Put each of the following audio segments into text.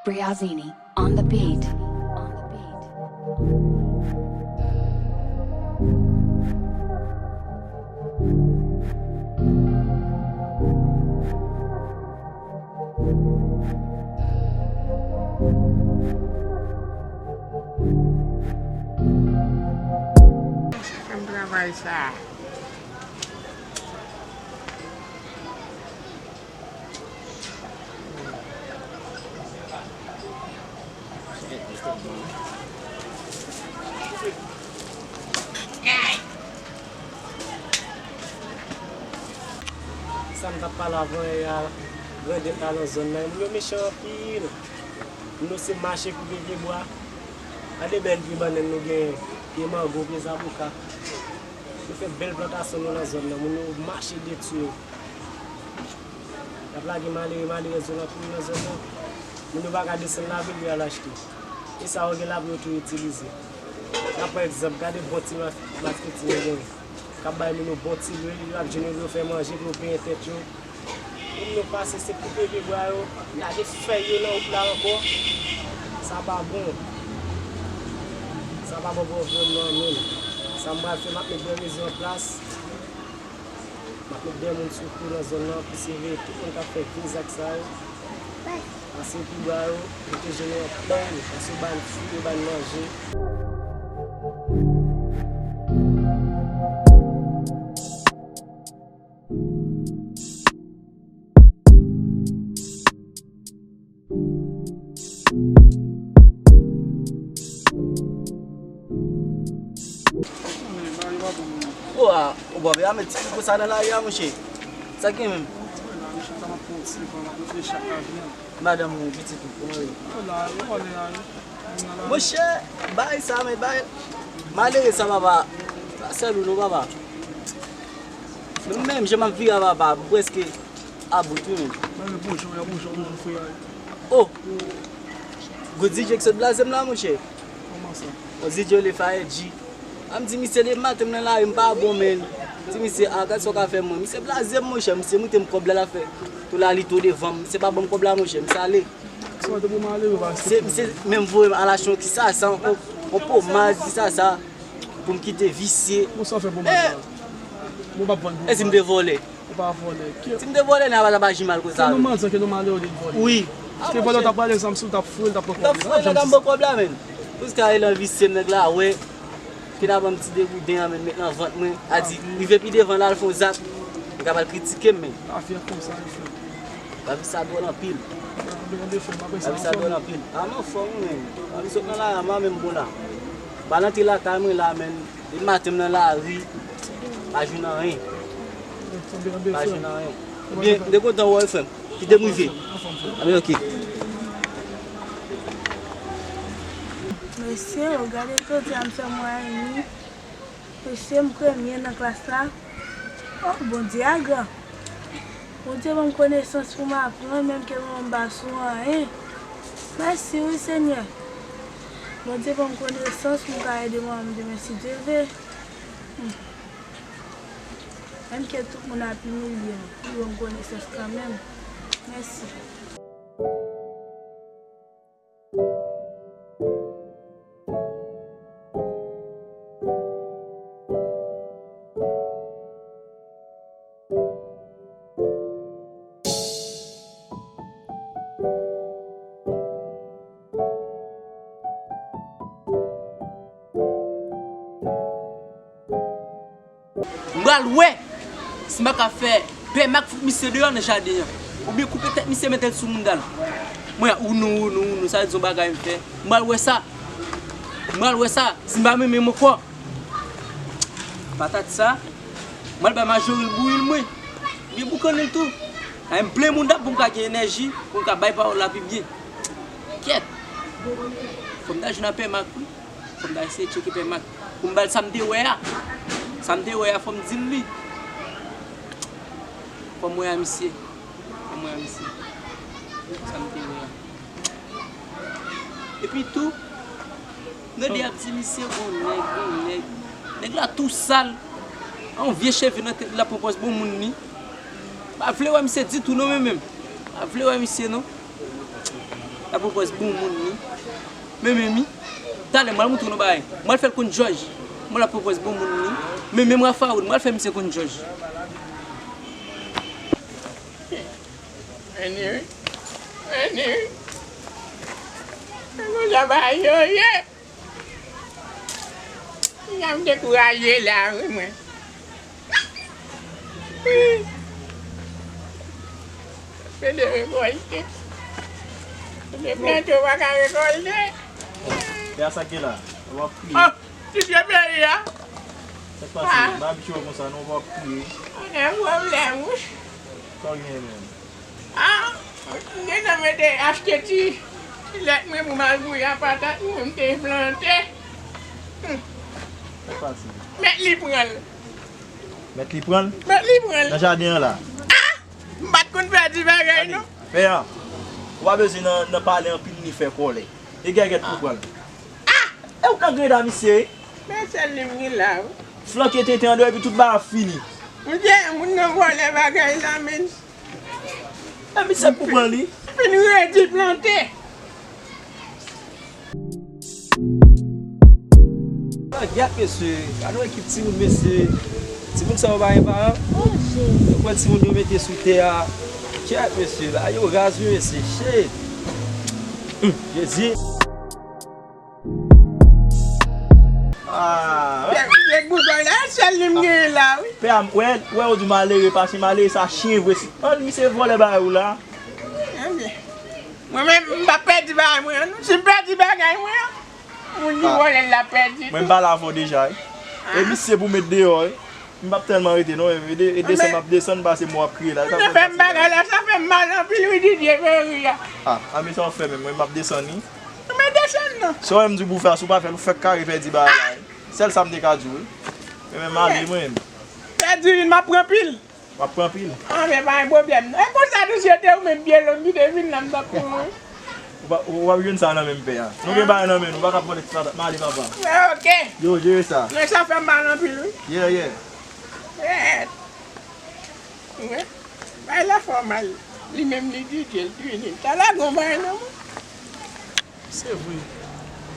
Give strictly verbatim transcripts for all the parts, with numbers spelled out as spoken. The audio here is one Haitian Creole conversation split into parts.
Briazini on the beat. Fè m travay sa. Sa m t ap pale avan yè a, grandèt la nan zòn nan, moun yo mechan anpil. Moun yo se mache koupe pye bwa. Gade bèl pye bannann nou genyen, pye mango, pye zaboka. Nou fè bèl plantasyon nou nan zòn nan, moun yo mache detwi yo. Y ap lage malere, malerèz yo nan kouri nan zòn nan. Moun yo pa ka desann lavil pou y al achte. E sa yo gen la pou yo tou itilize. N ap pran egzanp, gade bon ti mas-, masketi nou genyen. K ap bay moun yo bon ti lwil, y ap jwenn yo fè manje pou yo penyen tèt yo. Moun yo pase se koupe pye bwa yo, lage fèy yo nan wout la ankò. Sa pa bon. Sa pa bon pou anviwònman an menm. Sa m pral fè, m ap met de mezi an plas. M ap met de moun sou kou nan zòn nan pou siveye tout moun k ap fè vye zak sa yo. Pase pou ba yo, pwoteje nou anpil, pase yo ba n fwi, yo ba n manje. O a, o bòbe a met ti kou sa nan lari a, monchè. Sa gen menm? Madanm ou, pitit ou, kòman yo ye? Monchè, bagay sa, men bagay malere sa, papa. Pa sèl ou non, papa. Men menm jan m ap vire a, papa, m prèske about wi menm. Mwen, bonjou, bonjou, bonjou, frè. Oh! Gwo D J k sot blaze m la, monchè. Kòman sa? Yon D J rele Fire G. A m di misye, depi maten m nan lari, m pa bon, men. Di misye, a, gad sa w ka fè mwen. Misye blaze m, monchè. Misye moute m kòb la, l ap fè tou la, li tou devan m. Misye pa ban m kòb la, monchè. Misye ale. Se misye menm voye m al achte yon ti sasa, yon, yon pomad, ti sasa. Pou m kite visye. Bon, sa w fè pou mwen la? Bon, w p ap vann pou mwen. E si m te vòlè? Ou pa vòlè. Si m te vòlè, nèg la pa t ap aji mal konsa. Ke nou manzè, ke nou malere, ou te vòlè. Wi. Si te vòlè, w t ap pale zanm sou l, t ap fouye l, t ap pran kòb li. T ap fouye l, t ap ban kòb la, menm. Jiska e nan visye m, nèg la wè. Te ta ban m ti degouden an, menm, met nan vant mwen. A di, rive pi devan la, al fè yon zak. Li ka pral kritike m, menm. Lavi a konsa, wi, frè. Lavi sa dwòl anpil. Lavi sa dwòl anpil. A, m anfòm, wi, menm. Lavi sot nan lari a, m menm bon la. M al antre lakay mwen la, menm. Depi maten m nan lari, pa jwenn anyen. Pa jwenn anyen. Ebyen, m te kontan wè w, frè m. Kite m rive. Anfòm, frè m. Anben, oke. Mesye, o gade jodi a m fè mwayen wi. Mesye, m premye nan klas la. Oh, Bondye a gran. Bondye ban m konesans pou m aprann, menm ke mwen m pa sou anyen. Mèsi wi, Senyè. Bondye ban m konesans pou m ka ede manman m demen, si Dye vle. Hmm. Menm ke tout moun ap imilye m, li ban m konesans kanmenm. Mèsi. M pral wè si m pa ka fè Pè Mak fout misye deyò nan jaden an. Oubyen koupe tèt misye, mete l sou mounda l. Mwen, ou non, ou non, ou non, sa vle di yon bagay m fè. M pral wè sa. M pral wè sa. Si m pa menm menm ankò. Patat sa, m pral bay Majori l bouyi l mwen. Oubyen boukannen l tou. Ay, m plen mounda m pou m ka gen enèji, pou m ka bay pawòl la pi byen. Kyèt. Fò m ta jwenn a Pè Mak wi. Fò m ta eseye tcheke Pè Mak. Pou m ba l sa m te wè a. Sa m te wè a, fò m di l li. Fò m wè a misye. Fò m wè a Epi tou, Nande ap di misye gon nèg, gon nèg. Nèg la tou sal. Yon vye cheve nan tèt li, l ap pran pòz bon moun li. Pa vle wè misye ditou non, men menm. Pa vle wè misye non. L ap pran pòz bon moun li. Men menm li. Talè, m al montre w yon bagay. M al fè l konn Jòj. Mwen l ap pran pòz bon moun li. Men menm Rafawood, m al fè misye konn Jòj. Vini wi. Vini wi. Se konsa bagay yo ye. Jan m dekouraje la wi mwen. Wi. Se de rekòlte. Se de plante w pa ka rekòlte. Gade sa k gen la. W ap kriye. Oh, ti pye peyi a. Sa k pase? M pa abitye wè konsa non, w ap kriye. Ann gen pwoblèm wi. Sa w gen menm? Ah, m gentan mete achte ti, ti lèt mwen pou m al bouyi a patat mwen, m te plante. Hmm. Sa pase? Mèt li pran l. Mèt li pran l? Mèt li pran l. Nan jaden an la? Ah! M pa t konn pèdi bagay non. Pè a, ou pa bezwen nan, nan pale anpil ni fè kòlè. E gègèt pou pran l. Ah! E ou k nan greda misye wi. Men sèl li m gen la wi. Flanke tenten andeyò epi tout bagay ap fini. Monchè, moun nan vòlè bagay la menm. E misye pou pran li. Fin redi plante. Gad mesye, gad yon ekip timoun mesye. Timoun sa yo pa gen paran. Yo pran timoun yo mete sou tè a. Kèt mesye, bagay yo raz wi mesye. Shit. Hum, Jezi. Ah, nèg boutbòy la, e sèl li m genyen la wi. Pè a, wè, wè ou di malere pase, malere sa chen vre si. An misye vòlè bagay ou la. Ebyen, mwen menm m pa pèdi bagay mwen an non. Si m pèdi bagay mwen an, moun ki vòlè l la pèdi tou. Mwen m pale avè w deja wi. E misye pou met deyò wi. M p ap tèlman rete non, e de-, e desann m ap desann, pase mwen w ap kriye la. Ou te fè m bagay la, sa fè m mal anpil wi Didye Ferry a. Ah, a men sa w ap fè menm, mwen m ap desann wi. Ou mèt desann non. Sa w wè m di w pou w fè a, si w pa fè l, ou fèk kare pèdi bagay la wi. Sèl sa m te ka di w wi. Men menm ale mwen menm. Pèdi wi, m ap pran pil. W ap pran pil. Ah, men pa gen pwoblèm non. E konsa tou si se te ou menm pye long ki te vin la, m t ap pran wi. Ou pa, ou p ap jwenn sa nan men m pè a. Nou gen bagay nan men nou, pa ka vòlè ti patat, m ale papa. Mwen ok. Yo, jere sa. Men sa fè m mal anpil wi. Yeah, yeah. Mèt. Wi. Bay la fòmal. Li menm li Didye, l touye li. Ta la gon bagay nan men. Se vre,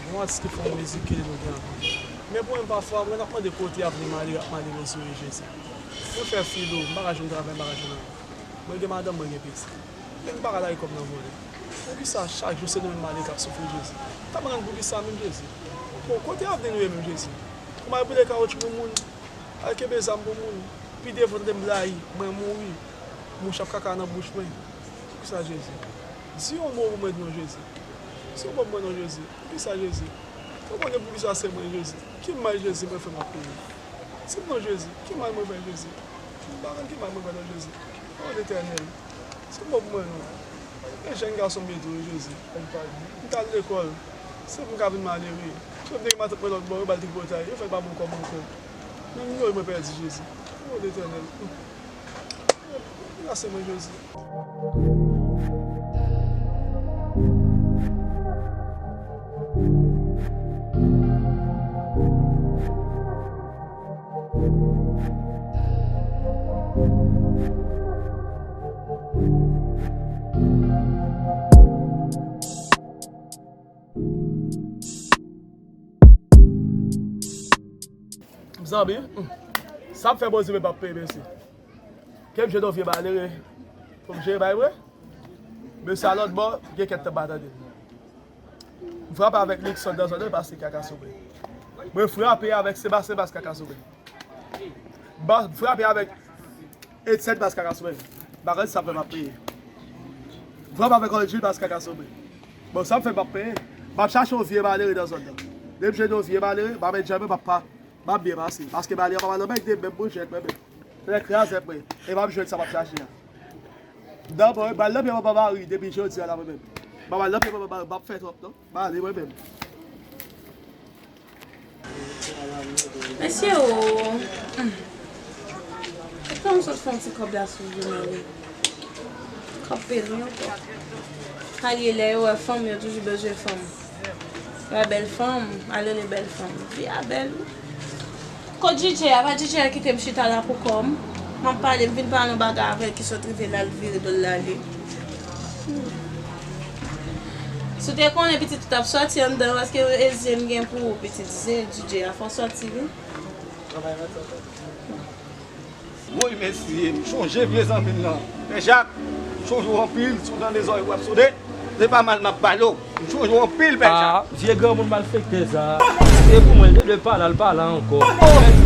gon atis ki fè yon mizik ke nou gen anpil. Men pou mwen pafwa, mwen ap mande kote avni malere ak malerèz yo ye Jezi. Mwen fè filo, m pa ka jwenn travay, m pa ka jwenn anyen. Mwen gen madanm, mwen gen pitit. Men m pa ka lage kòb nan vòlè. Poukisa chak jou se nou menm malere k ap soufri Jezi? Ta m rann poukisa menm Jezi? Bon, kote avni nou ye menm Jezi? Ou m al boule kawotchou pou moun, al kenbe zam pou moun, pi devan tande m blayi, mwen mouri, mouch ap kaka nan bouch mwen. Poukisa Jezi? Di yon mo pou mwen non Jezi. Di yon mo pou mwen non Jezi. Poukisa Jezi? Ou konnen poukisa se mwen Jezi. Ki mal Jezi mwen fè m ap peye? Di m non Jezi, ki mal mwen fè Jezi? M pa konn ki mal mwen fè non Jezi. O Letènèl, se mò pou mwen non. Gen jèn gason m ye tou wi Jezi. M t al lekòl. Se pou m ka vin malere. Jodi m te gen matant mwen lòt bò, yo ba l tripotay, yo fè l pa bon kòb ankò. Menm yoyo mwen pèdi Jezi. O Letènèl. Gras mwen Jezi. Zanmi, sa ap fè Bondye menm p ap peye mesye. Ke m jwenn yon vye malere pou m jere bay mwen. Mesye a lòt bò, gen kèk tan m pa tande l. M frape avèk Nixon nan zòn nan, li pase kaka sou mwen. Mwen frape avèk Seba, Seba kaka sou mwen. M frape avèk Etienne pase kaka sou mwen. M pa konn sa fè m ap peye. M frape avèk Andrew pase kaka sou mwen. Bon, sa m fè m ap peye. M ap chache yon vye malere nan zòn nan. Depi m jwenn yon vye malere, m ap enjoy mwen, m ap pa M ap byen pase, paske malere pa pral nan bèk de menm pou jwenn mwen menm. Fè krazèt mwen, e m ap jwenn sa m ap chache a. Dabò, e m pral nan pye manman Mari depi jodi a la mwen menm. M pa pral nan pye manman Mari, m p ap fè twòp non. M ale mwen menm. Mesye o, hmm. Fè m sot fè yon ti kòb la sou jounen wi. Kòb peye wi ankò. Sa l ye lè yo wè fanm, yo toujou bezwen fanm. Wè bèl fanm, al rele bèl fanm. Vi a bèl wi. Kot Djidje a? Pa Djidje a kite m chita la pou kò m. M ap pale, m vin pale yon bagay avè l ki sot rive la, l vire do l l ale. Si w te konnen pitit ou t ap sòti anndan, paske e zye m gen pou ou, pitit zye Djidje a, fò w sòti wi. Woy mesye, m chonje vye zanmi m nan. Pè Jak, m chonje w anpil, si w tande zòrèy w ap sode, se pa mal m ap pale w. M chonje w anpil, Pè Jak. Ah, vye granmoun malfektè sa. Se pou mwen, l te dwe pale, al pale ankò.